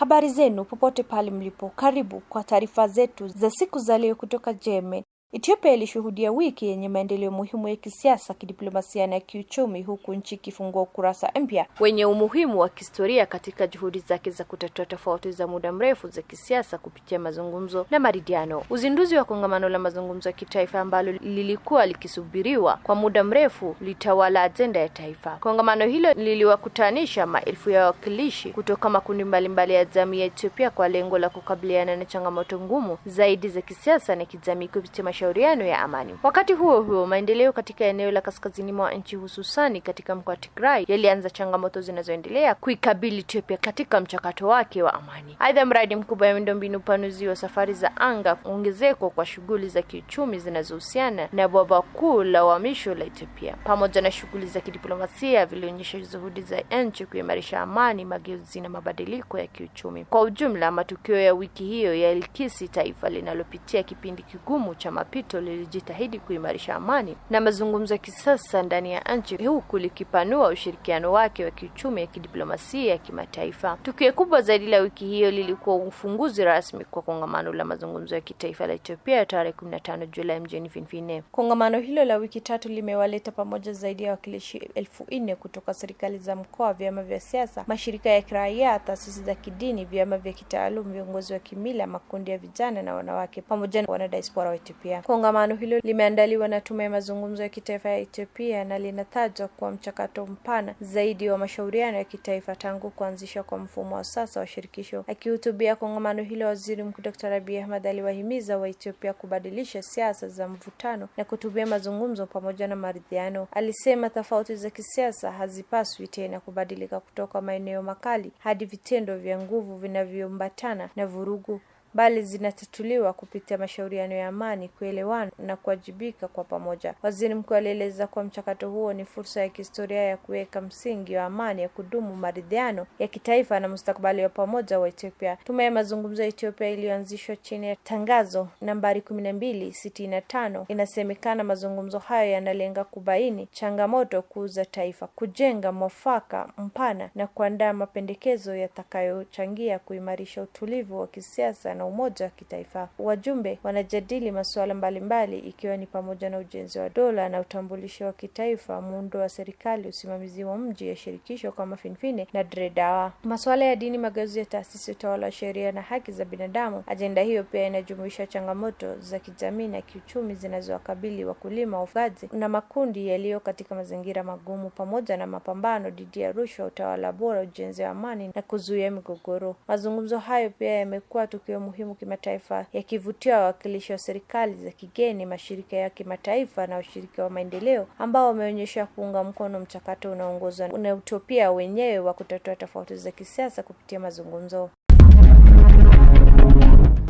Habari zenu popote pale mlipo, karibu kwa taarifa zetu za siku za leo kutoka JMN. Ethiopia ilishuhudia wiki yenye maendeleo muhimu ya kisiasa, kidiplomasia na kiuchumi, huku nchi ikifungua ukurasa mpya wenye umuhimu wa kihistoria katika juhudi zake za kutatua tofauti za muda mrefu za kisiasa kupitia mazungumzo na maridhiano. Uzinduzi wa kongamano la mazungumzo ya kitaifa ambalo lilikuwa likisubiriwa kwa muda mrefu litawala ajenda ya taifa. Kongamano hilo liliwakutanisha maelfu ya wawakilishi kutoka makundi mbalimbali ya jamii ya Ethiopia kwa lengo la kukabiliana na changamoto ngumu zaidi za kisiasa na kijamii kupitia mashauriano ya amani. Wakati huo huo, maendeleo katika eneo la kaskazini mwa nchi hususani katika mkoa wa Tigray yalianza changamoto zinazoendelea kuikabili Ethiopia katika mchakato wake wa amani. Aidha, mradi mkubwa wa miundombinu, upanuzi wa safari za anga, ongezeko kwa shughuli za kiuchumi zinazohusiana na bwawa kuu la uhamisho la Ethiopia, pamoja na shughuli za kidiplomasia vilionyesha juhudi za nchi kuimarisha amani, mageuzi na mabadiliko ya kiuchumi. Kwa ujumla, matukio ya wiki hiyo yalikisi taifa linalopitia kipindi kigumu cha mapito lilijitahidi kuimarisha amani na mazungumzo ya kisasa ndani ya nchi huku likipanua ushirikiano wake wa kiuchumi ya kidiplomasia ya kimataifa. Tukio kubwa zaidi la wiki hiyo lilikuwa ufunguzi rasmi kwa kongamano la mazungumzo ya kitaifa la Ethiopia tarehe 15 Julai mjini Finfinne. Kongamano hilo la wiki tatu limewaleta pamoja zaidi ya wawakilishi 4,000 kutoka serikali za mkoa, vyama vya siasa, mashirika ya kiraia, taasisi za kidini, vyama vya kitaalum, viongozi wa kimila, makundi ya vijana na wanawake pamoja na wanadiaspora wa Ethiopia. Kongamano hilo limeandaliwa na Tume ya Mazungumzo ya Kitaifa ya Ethiopia na linatajwa kuwa mchakato mpana zaidi wa mashauriano ya kitaifa tangu kuanzishwa kwa mfumo wa sasa wa shirikisho. Akihutubia kongamano hilo, Waziri Mkuu Dr. Abiy Ahmed aliwahimiza wa Ethiopia kubadilisha siasa za mvutano na kutumia mazungumzo pamoja na maridhiano. Alisema tofauti za kisiasa hazipaswi tena kubadilika kutoka maeneo makali hadi vitendo vya nguvu vinavyoambatana na vurugu, bali zinatatuliwa kupitia mashauriano ya amani, kuelewana na kuwajibika kwa pamoja. Waziri Mkuu alieleza kuwa mchakato huo ni fursa ya kihistoria ya kuweka msingi wa amani ya kudumu, maridhiano ya kitaifa na mustakabali wa pamoja wa Ethiopia. Tume ya Mazungumzo ya Ethiopia iliyoanzishwa chini ya tangazo nambari 1265 inasemekana mazungumzo hayo yanalenga kubaini changamoto kuu za taifa, kujenga mwafaka mpana na kuandaa mapendekezo yatakayochangia kuimarisha utulivu wa kisiasa na umoja wa kitaifa. Wajumbe wanajadili masuala mbalimbali ikiwa ni pamoja na ujenzi wa dola na utambulisho wa kitaifa, muundo wa serikali, usimamizi wa mji ya shirikisho kama Finfinne na Dredawa, masuala ya dini, mageuzi ya taasisi, utawala wa sheria na haki za binadamu. Ajenda hiyo pia inajumuisha changamoto za kijamii na kiuchumi zinazowakabili wakulima, wafugaji na makundi yaliyo katika mazingira magumu, pamoja na mapambano dhidi ya rushwa, utawala bora, ujenzi wa amani na kuzuia migogoro. Mazungumzo hayo pia yamekuwa tukio muhimu kimataifa, yakivutia wawakilishi wa serikali za kigeni, mashirika ya kimataifa na washirika wa maendeleo ambao wameonyesha kuunga mkono mchakato unaoongozwa na Ethiopia wenyewe wa kutatua tofauti za kisiasa kupitia mazungumzo.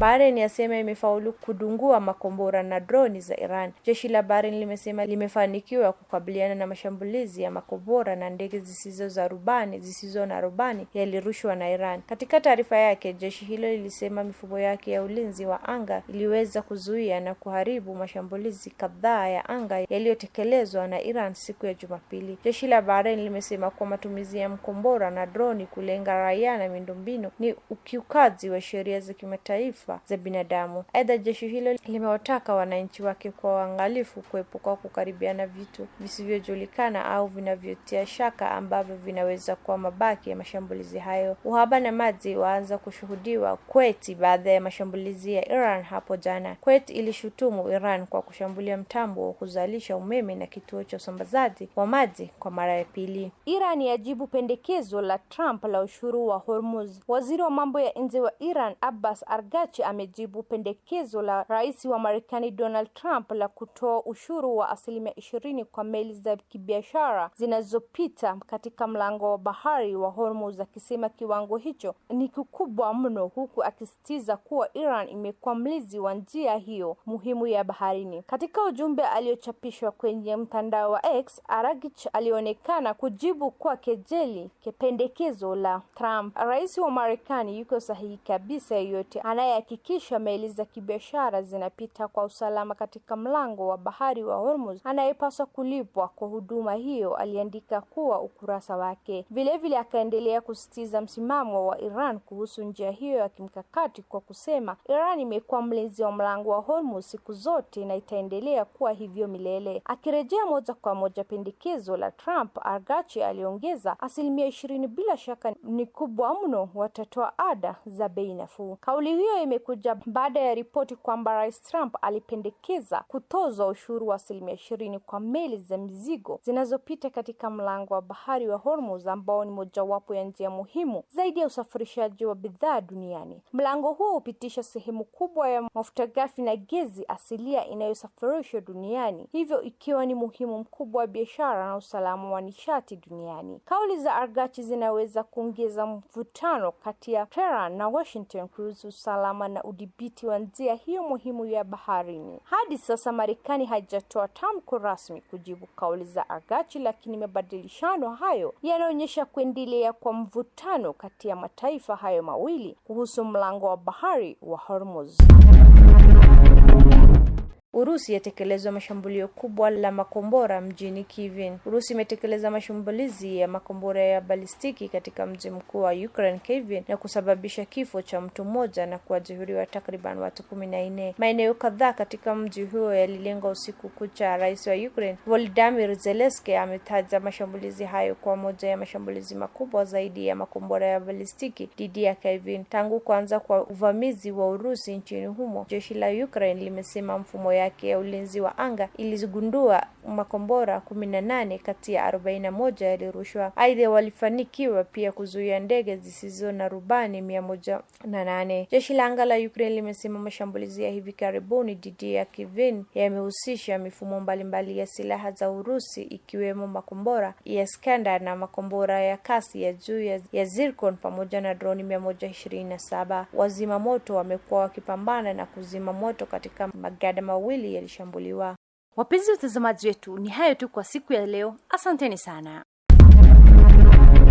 Bahrain yasema imefaulu kudungua makombora na droni za Iran. Jeshi la Bahrain limesema limefanikiwa kukabiliana na mashambulizi ya makombora na ndege zisizo na rubani yalirushwa na Iran. Katika taarifa yake, jeshi hilo lilisema mifumo yake ya ulinzi wa anga iliweza kuzuia na kuharibu mashambulizi kadhaa ya anga yaliyotekelezwa na Iran siku ya Jumapili. Jeshi la Bahrain limesema kuwa matumizi ya makombora na droni kulenga raia na miundombinu ni ukiukaji wa sheria za kimataifa za binadamu. Aidha, jeshi hilo limewataka wananchi wake kuwa waangalifu, kuepuka kukaribiana vitu visivyojulikana au vinavyotia shaka ambavyo vinaweza kuwa mabaki ya mashambulizi hayo. Uhaba na maji waanza kushuhudiwa Kuwait baada ya mashambulizi ya Iran hapo jana. Kuwait ilishutumu Iran kwa kushambulia mtambo wa kuzalisha umeme na kituo cha usambazaji wa maji kwa mara ya pili. Iran yajibu pendekezo la Trump la ushuru wa Hormuz. Waziri wa mambo ya nje wa Iran Abbas Araghchi amejibu pendekezo la rais wa Marekani Donald Trump la kutoa ushuru wa 20% kwa meli za kibiashara zinazopita katika mlango wa bahari wa Hormuz, akisema kiwango hicho ni kikubwa mno, huku akisisitiza kuwa Iran imekuwa mlinzi wa njia hiyo muhimu ya baharini. Katika ujumbe aliochapishwa kwenye mtandao wa X, Araghchi alionekana kujibu kwa kejeli pendekezo la Trump. Rais wa Marekani yuko sahihi kabisa, yeyote anaye Anayehakikisha meli za kibiashara zinapita kwa usalama katika mlango wa bahari wa Hormuz anayepaswa kulipwa kwa huduma hiyo, aliandika kuwa ukurasa wake. Vilevile akaendelea kusisitiza msimamo wa Iran kuhusu njia hiyo ya kimkakati kwa kusema, Iran imekuwa mlinzi wa mlango wa Hormuz siku zote na itaendelea kuwa hivyo milele. Akirejea moja kwa moja pendekezo la Trump, Argachi aliongeza, 20% bila shaka ni kubwa mno, watatoa ada za bei nafuu. Kauli hiyo imekuja baada ya ripoti kwamba Rais Trump alipendekeza kutozwa ushuru wa 20% kwa meli za mizigo zinazopita katika mlango wa bahari wa Hormuz, ambao ni mojawapo ya njia muhimu zaidi ya usafirishaji wa bidhaa duniani. Mlango huo hupitisha sehemu kubwa ya mafuta ghafi na gesi asilia inayosafirishwa duniani, hivyo ikiwa ni muhimu mkubwa wa biashara na usalama wa nishati duniani. Kauli za Argachi zinaweza kuongeza mvutano kati ya Tehran na Washington kuhusu usalama na udhibiti wa njia hiyo muhimu ya baharini. Hadi sasa Marekani haijatoa tamko rasmi kujibu kauli za Argachi, lakini mabadilishano hayo yanaonyesha kuendelea kwa mvutano kati ya mataifa hayo mawili kuhusu mlango wa bahari wa Hormuz. Urusi yatekelezwa mashambulio kubwa la makombora mjini Kiev. Urusi imetekeleza mashambulizi ya makombora ya balistiki katika mji mkuu wa Ukraine, Kiev, na kusababisha kifo cha mtu mmoja na kujeruhiwa takriban watu 14. Maeneo kadhaa katika mji huo yalilengwa usiku kucha. Rais wa Ukraine Volodymyr Zelensky ametaja mashambulizi hayo kwa moja ya mashambulizi makubwa zaidi ya makombora ya balistiki dhidi ya Kiev tangu kuanza kwa uvamizi wa Urusi nchini humo. Jeshi la Ukraine limesema mfumo yake ya ulinzi wa anga ilizigundua makombora 18 kati ya 41 yalirushwa. Aidha, walifanikiwa pia kuzuia ndege zisizo na rubani 108. Jeshi la anga la Ukraine limesema mashambulizi ya hivi karibuni dhidi ya Kiev yamehusisha mifumo mbalimbali ya silaha za Urusi ikiwemo makombora ya Iskander na makombora ya kasi ya juu ya Zircon pamoja na droni 127. Wazima moto wamekuwa wakipambana na kuzima moto katika magada mawili yalishambuliwa. Wapenzi watazamaji wetu, ni hayo tu kwa siku ya leo. Asanteni sana.